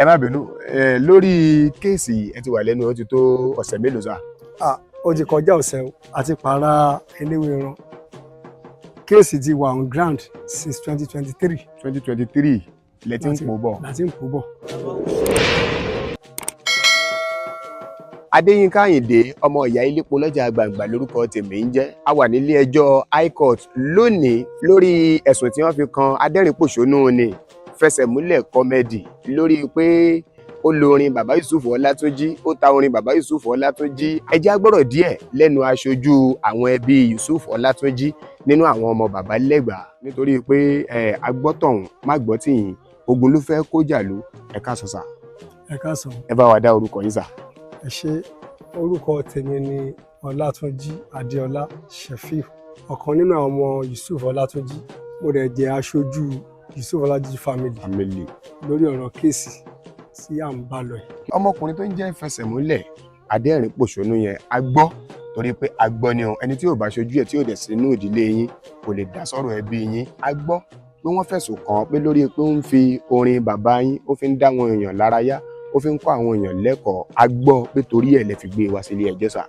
Ẹ má bínú ẹ lórí case. Ẹ ti wà lẹ́nu, ó ti tó ọ̀sẹ̀ mélòó, sir? Ah, ó ti kọjá ọ̀sẹ̀ o, àti pààrà eléwéran. Case ti wà on ground since 2023. 2023 lẹ ti ń pò bọ̀. Láti ń pò bọ̀. Adéyínká Àyìndé, ọmọ ìyá ilépo lọ́jà gbàǹgbà lórúkọ tèmi ń jẹ́. A wà nílé ẹjọ́ High Court lónìí lórí ẹ̀sùn tí wọ́n fi kan adẹ́rìn-pòṣónú ni Fẹsẹ̀múlẹ̀ Comedy lórí pé ó lo orin bàbá Yusuf Ọlátúnjí, ó ta orin bàbá Yusuf Ọlátúnjí. Ẹ jẹ́ á gbọ́rọ̀ díẹ̀ lẹ́nu aṣojú àwọn ẹbí Yusuf Ọlátúnjí nínú àwọn ọmọ bàbá lẹ́gbàá, nítorí pé ẹ agbọ́tọ̀hún má gbọ́ tìyìn, ogun ló fẹ́ kó jàlú. Ẹ káàsán, sir. Ẹ káàsán. Ẹ bá wa dá orúkọ yín, sir. Ẹ ṣé. Orúkọ tèmi ni Ọlátúnjí Adéọlá Sheffield, ọ̀kan nínú àwọn ọmọ Yusuf Ọlátúnjí. Mo dẹ̀ jẹ́ aṣojú Yusuf Ọlátúnjí family family lórí ọ̀rọ̀ case tí à ń bá lọ yìí. Ọmọkùnrin tó ń jẹ́ Fẹsẹ̀múlẹ̀ adẹ́rìn-pòṣónú yẹn, a gbọ́ torí pé a gbọ́ ni o. Ẹni tí ò bá ṣojú ẹ̀, tí ò dẹ̀ sínú ìdílé yín, kò lè dá sọ̀rọ̀ ẹbí yín. A gbọ́ pé wọ́n fẹ̀sùn kàn án pé lórí pé ó ń fi orin bàbá yín, ó fi ń dá àwọn èèyàn lárayá, ó fi ń kọ́ àwọn èèyàn lẹ́kọ̀ọ́. A gbọ́ pé torí ẹ̀ lẹ fi gbé wá sílé ẹjọ́, sir.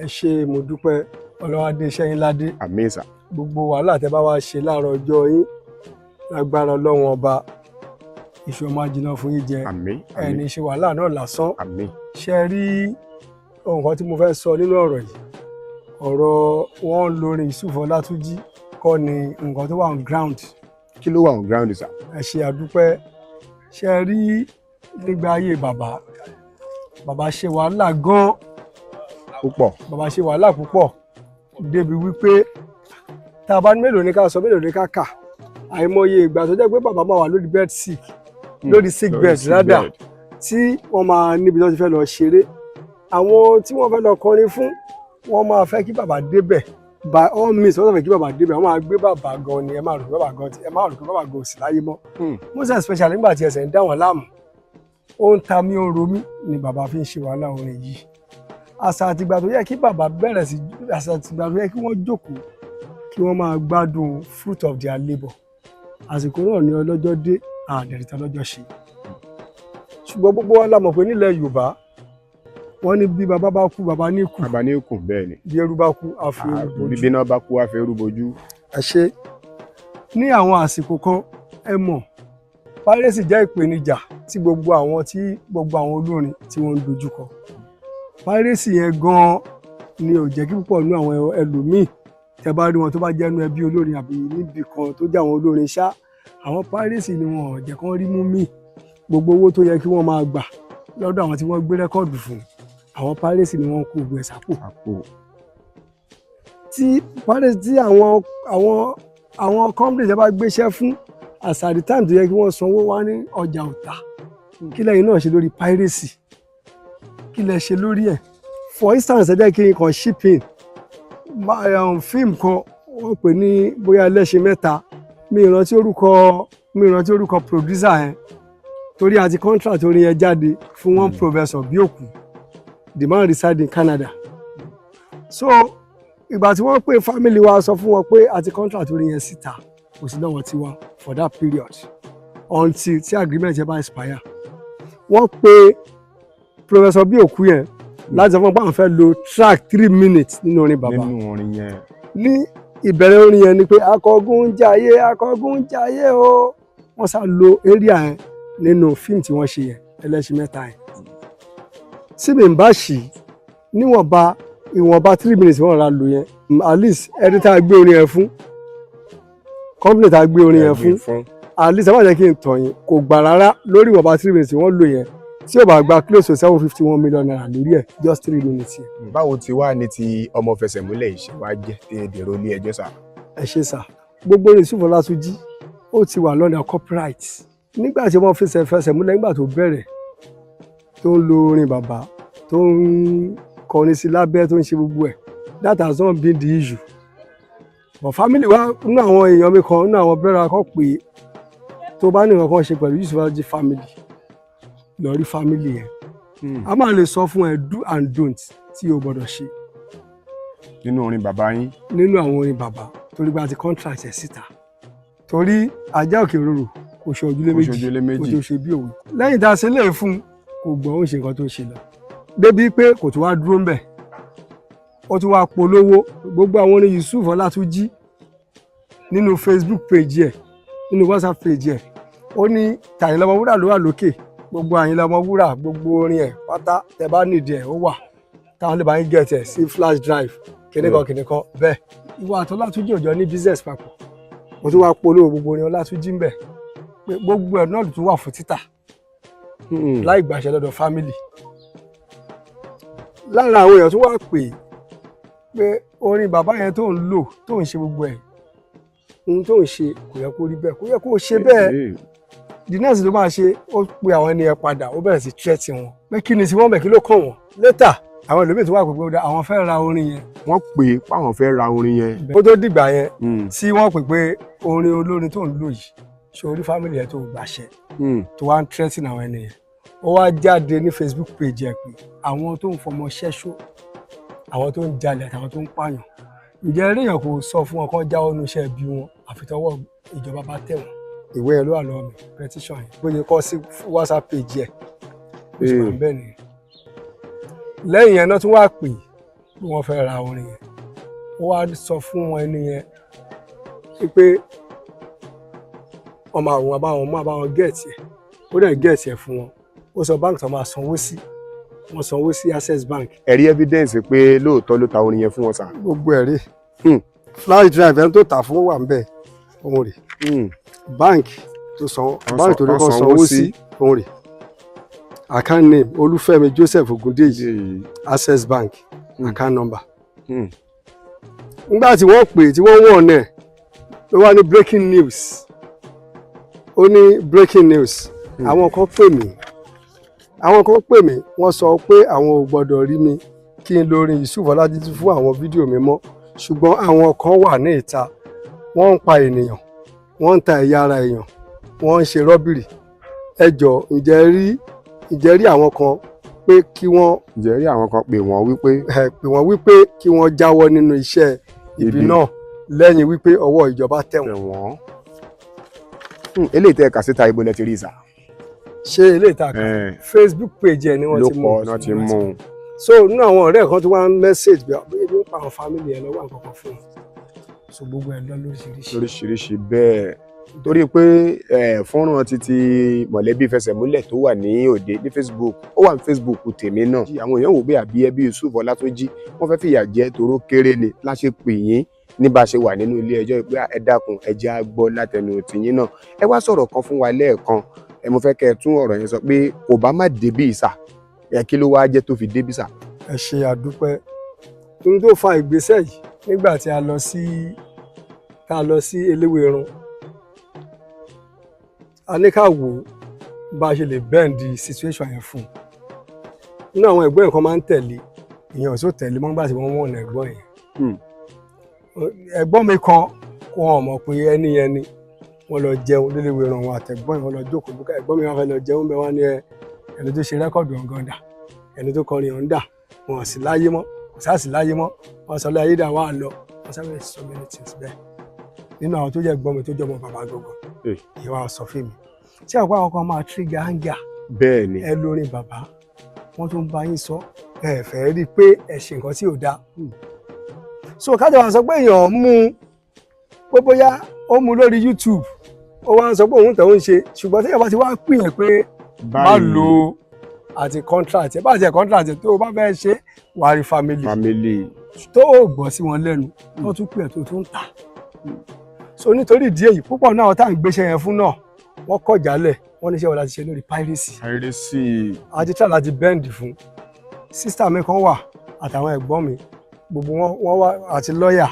Ẹ ṣé, mo dúpẹ́. Ọlọ́wádé iṣẹ́ yín ládé. Àmín, sir. Gbogbo wàhálà tẹ́ bá wá ṣe láàárọ̀ ọjọ́ yín, lágbára Ọlọ́run Ọba, ìṣù ọmọ ajiná fún yín jẹ. Àmín. Ẹni ṣe wàhálà náà lásán. Àmín. Ṣe rí nǹkan tí mo fẹ́ sọ nínú ọ̀rọ̀ yìí? Ọ̀rọ̀ wọn lórin Yusuf Ọlátúnjí kọ́ ni nǹkan tó wà on ground. Kí ló wà on ground, sir? Ẹ ṣe, àdúpẹ́. Ṣe rí nígbà ayé bàbá, bàbá ṣe wàhálà gan. Púpọ̀. Bàbá ṣe wàhálà púpọ̀ débi wípé tá a bá ní mélòó ní ká sọ, mélòó ní ká kà, àìmọye ìgbà tó jẹ́ pé bàbá máa wà lórí bed sick, lórí sick bed rather, tí wọ́n máa níbi tó ti fẹ́ lọ ṣeré. Àwọn tí wọ́n fẹ́ lọ kọrin fún, wọ́n máa fẹ́ kí bàbá débẹ̀ by all means. Wọ́n fẹ́ kí bàbá débẹ̀, wọ́n máa gbé bàbá gan ni. Ẹ máa rò pé bàbá gan ò sí láyé mọ́. Most especially nígbà tí ẹsẹ̀ ń dá wọn láàmú, ó ń ta mí, ó ń ro mí ni bàbá fi ń ṣe wàhálà orin yìí. Àṣà àtìgbà tó yẹ kí bàbá bẹ̀rẹ̀ sí, àṣà àtìgbà tó yẹ kí wọ́n jókòó, kí wọ́n máa gbádùn fruit of their labour, àsìkò náà ní ọlọ́jọ́ dé, àdẹ̀rẹ̀tà lọ́jọ́ ṣe. Ṣùgbọ́n gbogbo wa la mọ̀ pé nílẹ̀ Yorùbá, wọ́n ní bí bàbá bá kú, bàbá ní kú. Bàbá ní kù, bẹ́ẹ̀ ni. Bí ẹrú bá kú, á fi ẹrú bojú. Bíbí náà bá kú, á fi ẹrú bojú. Ẹ ṣe. Ní àwọn àsìkò kan, ẹ mọ̀, piracy jẹ́ ìpèníjà tí gbogbo àwọn olórin tí wọ́n ń dojúkọ. Piracy yẹn gan-an ni ò jẹ́ kí púpọ̀ nínú àwọn ẹlòmíì, tẹ́ bá rí wọn tó bá jẹ́ inú ẹbí olórin àbí níbì kan tó jẹ́ àwọn olórin ṣá, àwọn piracy ni wọn ò jẹ́ kán rí mú mí. Gbogbo owó tó yẹ kí wọ́n máa gbà lọ́dọ̀ àwọn tí wọ́n gbé record fún, àwọn piracy ni wọ́n kó gbogbo ẹ̀ sápò. Àpò. Tí piracy tí àwọn company tẹ́ bá gbéṣẹ́ fún, as at the time tó yẹ kí wọ́n sanwó, wá ní ọjà ò tà. Kí lẹ́yìn náà ṣe lórí piracy? Kí lẹ ṣe lórí ẹ̀? For instance, ẹ jẹ́ kí n kàn shipping fíìmù kan, wọ́n pè ní bóyá Ẹlẹ́ṣin Mẹ́ta. Mi ìrántí orúkọ producer yẹn, torí àti contract orin yẹn jáde fún one professor Bíòkù. The man reside in Canada. So ìgbà tí wọ́n pè family wa, sọ fún wọn pé àti contract orin yẹn síta, kò sí lọ́wọ́ tiwa for that period until tí agreement yẹn bá expire. Wọ́n pe professor Bíòkú yẹn láti sọ fún wọn pé àwọn fẹ́ lo track 3 minutes nínú orin bàbá. Nínú orin yẹn. Ní ìbẹ̀rẹ̀ orin yẹn ni pé akọgun jayé, akọgun jayé o. Wọ́n sá lo area yẹn nínú fíìmù tí wọ́n ṣe yẹn, Ẹlẹ́ṣin Mẹ́ta yẹn. Tí mi ń bá ṣì níwọ̀nba ìwọ̀nba 3 minutes wọ́n ra lò yẹn, at least ẹni tá a gbé orin yẹn fún, company tá a gbé orin yẹn fún, at least ẹ má jẹ́ kí n tàn yín, kò gbà rárá lórí ìwọ̀nba 3 minutes wọ́n lò yẹn. Tí ò bá gba close to 751 million naira lórí ẹ̀, just 3 minutes yẹn. Báwo ti wá ní ti ọmọ Fẹsẹ̀múlẹ̀ yìí ṣe wá jẹ́ tí ẹ dèrò ilé ẹjọ́, sir? Ẹ ṣe, sir. Gbogbo orin Yusuf Ọlátúnjí, ó ti wà lọ́nà copyright. Nígbà tí wọ́n fẹsẹ̀ múlẹ̀, nígbà tó bẹ̀rẹ̀, tó ń lo orin bàbá, tó ń kọrin sí lábẹ́, tó ń ṣe gbogbo ẹ̀, that has not been the issue. But family wa, nínú àwọn èèyàn mi kan, nínú àwọn brother kan, pé tó bá ní nǹkan kan ṣe pẹ̀lú Yusuf Ọlátúnjí family, lọ rí family yẹn. A máa lè sọ fún ẹ do and don't tí o gbọ́dọ̀ ṣe nínú orin bàbá yín. Nínú àwọn orin bàbá, torí pé a ti contract ẹ̀ síta, torí ajá òkè òróró Kò ṣe ojúlé Kò méjì. ṣe ojúlé Kò méjì. tó ṣe bí òwe. Lẹ́yìn tá a ṣe léè fún un, kò gbọ́, ó ń ṣe nǹkan tó ń ṣe lọ, débi pé kò tún wá dúró ńbẹ̀, ó tún wá polówó gbogbo àwọn orin Yusuf Ọlátúnjí nínú Facebook page ẹ̀, nínú WhatsApp page ẹ̀. Ó ní tÀyìnlá Ọmọwúrà ló wà lókè, gbogbo Àyìnlá Ọmọwúrà, gbogbo orin ẹ̀ pátá, tẹ́ bá nídìí ẹ̀, ó wà táwọn lè bá yín get ẹ̀ sí flash drive kìnìkan kìnìkan bẹ́ẹ̀. Ìwọ àti Ọlátúnjí ò jọ ní business papọ̀, ó tún wá polówó gbogbo orin Ọlátúnjí ń bẹ̀, pé gbogbo ẹ̀ náà ló tún wà fún títà láì gbàṣẹ lọ́dọ̀ family. Lára àwọn èèyàn tó wà pé pé orin bàbá yẹn tó ń lò, tó ń ṣe gbogbo ẹ̀, ohun tó ń ṣe kò yẹ kó rí bẹ́ẹ̀, kò yẹ kó ṣe bẹ́ẹ̀. The next ló máa ṣe, ó pe àwọn ẹni yẹn padà, ó bẹ̀rẹ̀ sí threat wọn pé kí ni tí wọ́n bẹ̀, kí ló kàn wọ́n. Later, àwọn ẹlòmíì tó wà pé pé àwọn fẹ́ ra orin yẹn. Wọ́n pè é páwọn fẹ́ ra orin yẹn. Kó tó dìgbà yẹn tí wọ́n pè pé orin olórin tó ń lò yìí, ṣe orí family yẹn tó gbàṣẹ tó wá ń threaten àwọn ẹni yẹn, ó wá jáde ní Facebook page ẹ̀ pé àwọn tó ń fọmọ ṣẹ́ṣó, àwọn tó ń jalè àtàwọn tó ń pààyàn, ǹjẹ́ eréyàn kò sọ fún wọn kán jáwọ́ nínú iṣẹ́ ibi wọn àfi tọwọ́ ìjọba bá tẹ̀ wọ́n. Ìwé yẹn ló wà lọ́wọ́ mi, petition yẹn, bó ṣe kọ sí WhatsApp page ẹ̀, bó ṣe wà ń bẹ̀ nìyẹn. Lẹ́yìn yẹn náà tún wá pè pé wọ́n fẹ́ ra orin yẹn. Ó wá sọ fún wọn ẹni yẹn pé wọ́n máa wọ́n bá wọn mú àbáwọn get ẹ̀. Ó dẹ̀ get ẹ̀ fún wọn. Ó sọ báńkì tó máa sanwó sí, wọ́n sanwó sí Access Bank. Ẹ rí evidence pé lóòótọ́ ló ta orin yẹn fún wọn sà? Gbogbo ẹ̀ rí. Flash drive ẹni tó tà fún wà ń bẹ̀, òun rè. Bank tó san, bank tó ní kó sanwó sí, òun rè. Account name, Olúfẹ́mi Joseph Ògúndèjì, Access Bank, account number. Nígbà tí wọ́n pè, tí wọ́n wọ̀n náà, ló wá ní breaking news. Ó ní breaking news, àwọn kan pè mí, àwọn kan pè mí, wọ́n sọ pé àwọn ò gbọ́dọ̀ rí mi kí n lórin Yusuf Ọlátúnjí fún àwọn fídíò mi mọ́, ṣùgbọ́n àwọn kan wà ní ìta, wọ́n ń pa ènìyàn, wọ́n ń ta ẹ̀yà ara èèyàn, wọ́n ń ṣe robbery. Ẹ jọ̀ọ́, ǹjẹ́ rí àwọn kan pé kí wọ́n Ǹjẹ́ rí àwọn kan pè wọ́n wípé ẹ pè wọ́n wípé kí wọ́n jáwọ́ nínú iṣẹ́ ibi Ibi. náà lẹ́yìn wípé ọwọ́ ìjọba tẹ̀ wọ́n. Tẹ̀ wọ́n. Eléyìí tẹ́ ẹ kà síta, ibo lẹ ti rí sà? Ṣé eléyìí tá a kà? Facebook page ẹ̀ ni wọ́n Ló ti mú. kọ náà ti mú un. So nínú àwọn ọ̀rẹ́ kan tó wá ń message bí ebi ń pa àwọn family ẹ̀ lọ́wọ́ àkọ́kọ́ fún un. So gbogbo ẹ̀ lọ lóríṣiríṣi. Lóríṣiríṣi bẹ́ẹ̀, torí pé fọ́nrán títí mọ̀lẹ́bí fẹsẹ̀múlẹ̀ tó wà ní òde ní Facebook, ó wà ní Facebook tèmi náà. Àwọn èèyàn wò pé àbí ẹbí Yusuf Ọlátúnjí wọ́n fẹ́ fìyà jẹ toró kéré ni láṣẹ pè yín ní bá a ṣe wà nínú ilé ẹjọ́ pé ẹ dákun, ẹ jẹ́ á gbọ́ látẹnu tìyín náà. Ẹ wá sọ̀rọ̀ kan fún wa lẹ́ẹ̀kan, ẹ mo fẹ́ kẹ́ ẹ tún ọ̀rọ̀ yẹn sọ pé kò bá má débí ìsà ẹ, kí ló wáá jẹ́ tó fi débí sà? Ẹ ṣe, àdúpẹ́. Ohun tó fa ìgbésẹ̀ yìí, nígbà tí a lọ sí tá a lọ sí Eléwéran, a ní ká wò ó bá a ṣe lè bend the situation yẹn fún un. Nínú àwọn ẹ̀gbọ́n yẹn kan máa ń tẹ̀lé ìyẹn, ò tó tẹ̀lé mọ́ nígbà tí wọ́n wọ̀n ẹ̀gbọ́n yẹn. Ẹ̀gbọ́n mi kan kó wọn mọ̀ pé ẹni yẹn ni wọ́n lọ jẹun léléwéran, wọn àtẹ̀gbọ́n yẹn, wọ́n lọ jókòó búkà. Ẹ̀gbọ́n mi wọn fẹ́ lọ jẹun bẹ́ẹ̀, wọ́n ní ẹ ẹni tó ṣe record ọ̀gán dà, ẹni tó kọrin ọ̀hún dà, wọn ò sí láyé mọ́, kò sáà sí láyé mọ́. Wọ́n sọ láyé dà, wọ́n á lọ, wọ́n sábẹ́ sọ many things bẹ́ẹ̀. Nínú àwọn tó jẹ́ ẹ̀gbọ́n mi tó jẹ́ ọmọ bàbá gangan, ìwà sọ fún mi tí àwọn kan máa trigger anger. Bẹ́ẹ̀ ni. Ẹ lórin bàbá, wọ́n tún bá yín sọ, ẹ fẹ́ rí i pé ẹ ṣe nǹkan tí ò dáa. So kájọ wá sọ pé èèyàn mú un pé bóyá ó mú lórí YouTube, ó wá ń sọ pé òun tẹ̀ ń ṣe, ṣùgbọ́n tí èèyàn bá ti wá pè é pé má lo àti contract ẹ bá ti ẹ contract ẹ tó o bá fẹ́ ṣe, wàá rí family Family. tó o gbọ́ sí wọn lẹ́nu, tó tún pè é, tó tún tà. So nítorí ìdí èyí, púpọ̀ náà tá à ń gbéṣẹ́ yẹn fún náà, wọ́n kọ̀ jálẹ̀, wọ́n níṣẹ́ wọn láti ṣe lórí piracy. Piracy. Àti try láti bend fún. Sister mi kan wà àtàwọn ẹ̀gbọ́n mi, gbogbo wọn, wọ́n wá àti lọ́ọ̀yà,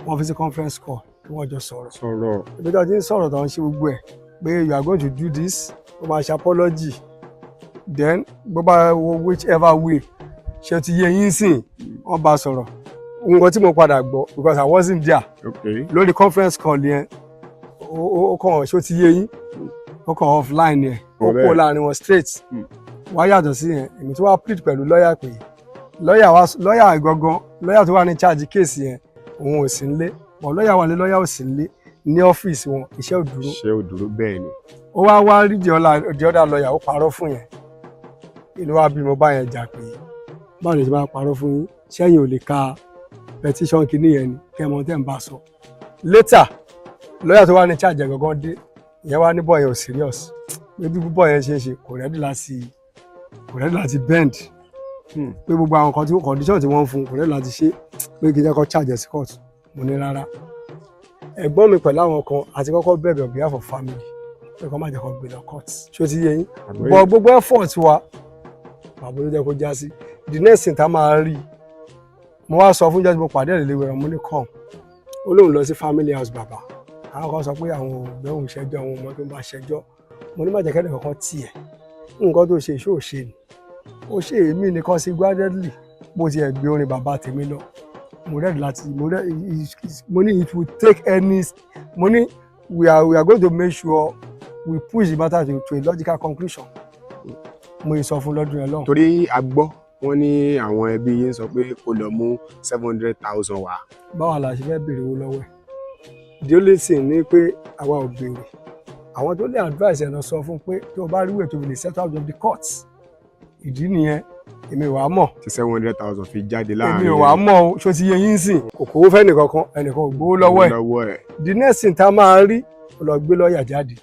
wọ́n fi sí conference call kí wọ́n jọ sọ̀rọ̀. Sọ̀rọ̀. Ibi tí wọ́n ti ń sọ̀rọ̀ tó ń ṣe gbogbo ẹ̀ pé you are going to do this, ó máa ṣe apology, then bó bá wo whichever way ṣe ti yé yín sìn. Wọ́n bá sọ̀rọ̀. Nǹkan tí mo padà gbọ́, because I wasn't there lórí conference call yẹn, ó kàn ṣó ti yé yín, ó kàn offline yẹn, ó kó láàrin wọn straight. Wá yàtọ̀ sí yẹn, èmi tí wàá plead pẹ̀lú lọ́ọ̀yà pé lọ́ọ̀yà wa, lọ́ọ̀yà gangan, lọ́ọ̀yà tó wà ní charge case yẹn, òun ò sí nílé, but lọ́ọ̀yà wà ní, lọ́ọ̀yà ò sí nílé ní ọ́fíìsì wọn, iṣẹ́ ò dúró. Ṣé ò dúró, bẹ́ẹ̀ ni. Ó wá wá rí the other lawyer, ó parọ́ fún yẹn. Inú wa bí mo bá yẹn jà pé báwo ni ṣe máa parọ́ fún yín, sẹ́yìn ò lè ka petition kìíní yẹn ni kẹ́ ẹ mọ tẹ́ ń bá sọ. Later, lọ́yà tó wà ní charge ẹ̀ gangan dé, ìyẹn wá ní boy yẹn ò serious, pé bí boy yẹn ṣe ń ṣe, kò ready láti bend, pé gbogbo àwọn kan tí condition tí wọ́n ń fún, kò ready láti ṣe, pé kí n jẹ́ kó charge ẹ̀ sí court. Mo ní rárá, ẹ̀gbọ́n mi pẹ̀lú àwọn kan àti kọ́kọ́ bẹ̀bẹ̀ on behalf of family pé kó má jẹ́ kó gbé lọ court. Ṣó ti yé yín? But gbogbo effort wa, bàbá ló jẹ́ kó já sí. The next thing tá a máa rí, mo wá sọ fún jọ́sí, mo pàdé ẹ̀ léwu ẹ̀rọ, mo ní come. Ó lóun lọ sí family house bàbá. Àwọn kan sọ pé àwọn ò gbẹ́hùn ṣẹjọ́, àwọn ọmọ tó ń bá ṣẹjọ́. Mo ní má jẹ́ kẹ́lẹ́ kankan tiẹ̀, nǹkan tó ṣe ìṣó ṣe ni ó ṣe, èmi nìkan sí gradually bó ti ẹ̀ gbé orin bàbá tèmi lọ. Mo ready láti mo ready. Mo ní it will take any, mo ní we are going to make sure we push the matter to a logical conclusion. Mo yìí sọ fún lọ́dún yẹn lọ́hùn. Torí a gbọ́ wọ́n ní àwọn ẹbí yín sọ pé kó lọ mú 700,000 wá. Báwa la ṣe fẹ́ béèrè owó lọ́wọ́ ẹ̀? The only thing ni pé àwa ò béèrè. Àwọn tó lè advice ẹ̀ lọ sọ fún pé tó o bá rí wèé tó fi lè settle out of the court, ìdí nìyẹn. Èmi wàá mọ̀. Tí 700,000 fi jáde láàrin. Èmi ò wàá mọ̀ o. Ṣó ti yé yín sìn? Kò kówó fẹ́ nìkankan, ẹnìkan ò gbowó lọ́wọ́ ẹ̀. Lọ́wọ́ ẹ̀. The next thing tá a máa rí, ó lọ gbé lọ́ọ̀yà jáde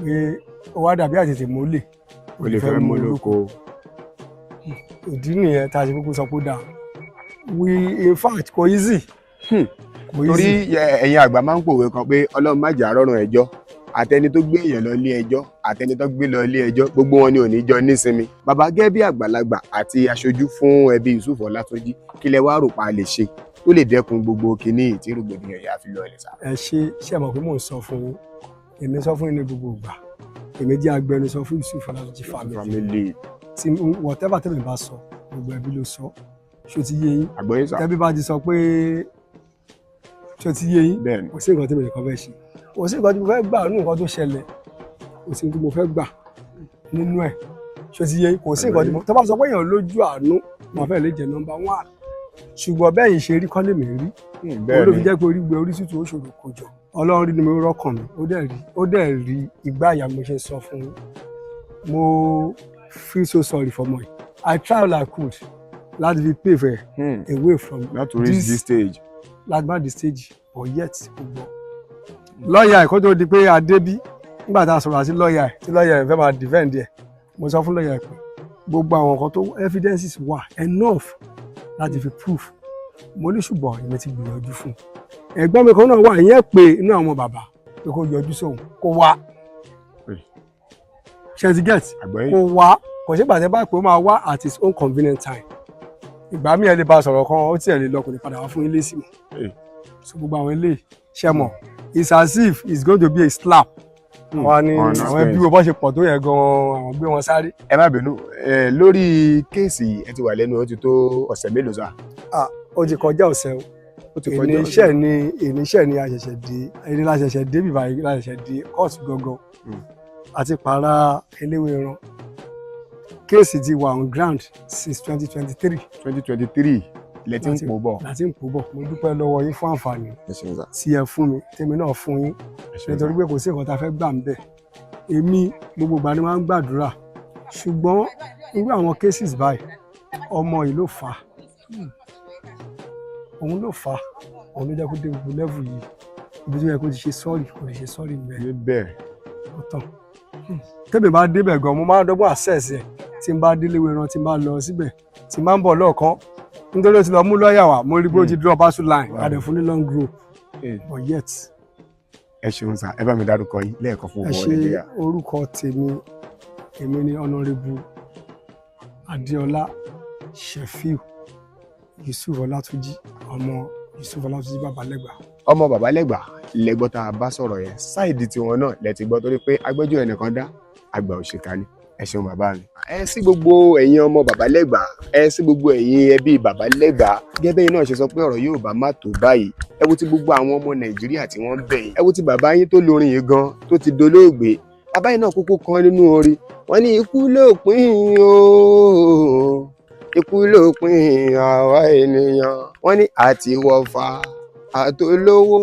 pé ó wá dàbí àtètè mólè. O lè fẹ́ mú lóko. Ìdí nìyẹn tá a ṣe kúkú sọ pé dáa. We, in fact, kò easy. Kò Torí easy. Ẹ̀yin àgbà máa ń pòwe kan pé Ọlọ́run má jà rọrùn ẹjọ́. Àtẹni tó gbé èèyàn lọ ilé ẹjọ́, àtẹni tó gbé lọ ilé ẹjọ́, gbogbo wọn ni ò ní jọ nísinmi. Bàbá, gẹ́gẹ́ bí àgbàlagbà àti aṣojú fún ẹbí Yusuf Ọlátúnjí, kí lẹ wá rò pa lè ṣe tó lè dẹ́kun gbogbo kinní tí rògbòdìyàn yà fi lọ ẹ̀ sá? Ẹ ṣe mọ̀ pé mò ń sọ fún yín, èmi sọ fún yín ní gbogbo ìgbà, èmi jẹ́ agbẹnusọ fún Yusuf Ọlátúnjí family. Family. Tí whatever tẹ́mi bá sọ, gbogbo ẹbí ló sọ. Ṣó ti yé yín? Àgbọ̀yé sà. Tẹ́bí bá ti sọ pé, ṣó ti yé yín? Bẹ́ẹ̀ ni. Kò sí nǹkan tí mo nìkan fẹ́ ṣe, kò sí nǹkan tí mo fẹ́ gbà nínú nǹkan tó ṣẹlẹ̀, kò sí nǹkan tí mo fẹ́ gbà nínú ẹ̀. Ṣó ti yé yín? Kò sí nǹkan tí mo tó bá sọ pé èèyàn lójú àánú, màá fẹ́ lè jẹ́ number one, ṣùgbọ́n bẹ́ẹ̀ yìí ṣe rí kọ́ lèmi rí. Òun ló fi jẹ́ pé orí gbé orí tútù, ó ṣòro kó jọ. Ọlọ́run rí ni mo rọ́kàn mi, ó dẹ̀ rí ìgbà àyà mo ṣe sọ fún yín. Mo feel so sorry for my, I try all I could láti fi pave ẹ̀ away from Not to reach this stage. Láti má di stage, but yet kò gbọ́. Lọ́ọ̀yà ẹ̀, kó tó di pé a débí, nígbà tá a sọ̀rọ̀ àti lọ́ọ̀yà ẹ̀, tí lọ́ọ̀yà ẹ̀ fẹ́ máa defend ẹ̀, mo sọ fún lọ́ọ̀yà ẹ̀ pé gbogbo àwọn nǹkan tó evidences wà enough láti fi proof. Mo ní ṣùgbọ́n èmi ti gbìyànjú fún un. Ẹ̀gbọ́n mi kan náà wà, ìyẹn pé inú àwọn bàbá pé kó yọjú sóhun, kó wá. Ṣe ti get? Àgbọ̀yé. Kó wá, kò sí ìgbà tí bá pé ó máa wá at his own convenient time. Ìgbà míì ẹ lè bá a sọ̀rọ̀ kan, ó tiẹ̀ lè lọ, kò ní padà wá fún ilé sí mọ́. So gbogbo àwọn ilé ṣe mọ̀, it's as if it's going to be a slap. Àwọn ni Ọ̀nà àwọn ẹbí wo bọ́ ṣe pọ̀ tó yẹ gan-an, àwọn gbé wọn sáré. Ẹ má bínú ẹ, lórí case ẹ ti wà lẹ́nu, ó ti tó ọ̀sẹ̀ mélòó sá? Ó ti kọjá ọ̀sẹ̀ o. Ó ti kọjá. Èní iṣẹ́ ni a ṣẹ̀ṣẹ̀ dé, èní la ṣẹ̀ṣẹ̀ dé bíbá yìí, la ṣẹ̀ṣẹ̀ dé kóòtù gangan. Àti para eléwéran, case ti wà on ground since 2023. 2023 lẹ ti ń pò bọ̀. Láti ń pò bọ̀. Mo dúpẹ́ lọ́wọ́ yín fún àǹfààní Ẹ ṣeun sá. tí ẹ fún mi, tèmi náà fún yín. Ẹ ṣeun sá. Nítorí pé kò sí nǹkan tá a fẹ́ gbà ń bẹ̀. Èmi gbogbo ìgbà ni máa ń gbàdúrà, ṣùgbọ́n irú àwọn cases báyìí, ọmọ yìí ló fà á, òun ló fà á, òun ló jẹ́ kó dé gbogbo level yìí. Ibi tó yẹ kó ti ṣe sorry, kò lè ṣe sorry mẹ́. Níbẹ̀. Ó tán. Tẹ́mi bá débẹ̀ gan, mo máa ń dọ́gbọ́n access ẹ̀. Tí n bá délé wẹran, tí n bá lọ síbẹ̀, tí n bá ń bọ̀ lọ́ọ̀kan, nítorí ó ti lọ mú lọ́ọ̀yà wá, mo rí pé ó ti drop battle line, Wow. a dẹ̀ fún ní long rope, but yet. Ẹ ṣeun sá. Ẹ bá mi dárúkọ yín lẹ́ẹ̀kan fún Ẹ ọmọ ṣe. Nàìjíríà. Orúkọ tèmi, èmi ni Honourable Adéọlá Shefiu Yusuf Ọlátúnjí, ọmọ Yusuf Ọlátúnjí Babalẹ́gbà. Ọmọ Babalẹ́gbà lẹ́gbọ́ tá a bá sọ̀rọ̀ yẹn. Side tiwọn náà lẹ ti gbọ́, torí pé agbẹjọ́ ẹnìkan dá àgbà òṣìkà ni. Ẹ ṣeun bàbá mi. Ẹ sí gbogbo ẹ̀yin ọmọ Babalẹ́gbà, ẹ sí gbogbo ẹ̀yin ẹbí Babalẹ́gbà, gẹ́gẹ́ bẹ́ẹ̀ náà ṣe sọ pé ọ̀rọ̀ yóò bá má tó báyìí. Ẹ wo ti gbogbo àwọn ọmọ Nàìjíríà tí wọ́n ń bẹ̀ yín. Ẹ wo ti bàbá yín tó lórin yìí gan tó ti dolóògbé. Bàbá yìí náà kúkú kan nínú orin wọ́n ní ikú lópin o, ikú lópin àwa ènìyàn. Wọ́n ní àtiwọ̀fà àtolówó,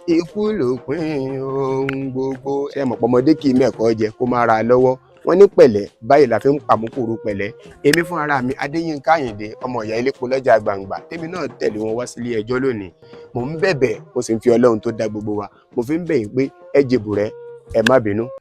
Ikú lópin ohun gbogbo. Ṣé mọ̀ pọ́mọdé kì í mẹ́kọ̀ọ́ jẹ kó má ra lọ́wọ́? Wọ́n ní pẹ̀lẹ́ báyìí la fi ń pàmùkùrù pẹ̀lẹ́. Èmi fún ara mi, Adéyínká Àyìndé, ọmọ ìyá elépo lọ́jà gbangba, tèmi náà tẹ̀lé wọn wá sílé ẹjọ́ lónìí. Mò ń bẹ̀bẹ̀, mo sì ń fi Ọlọ́run tó dá gbogbo wa, mo fi ń bẹ̀ yín pé ẹ jèbù rẹ, ẹ má bínú.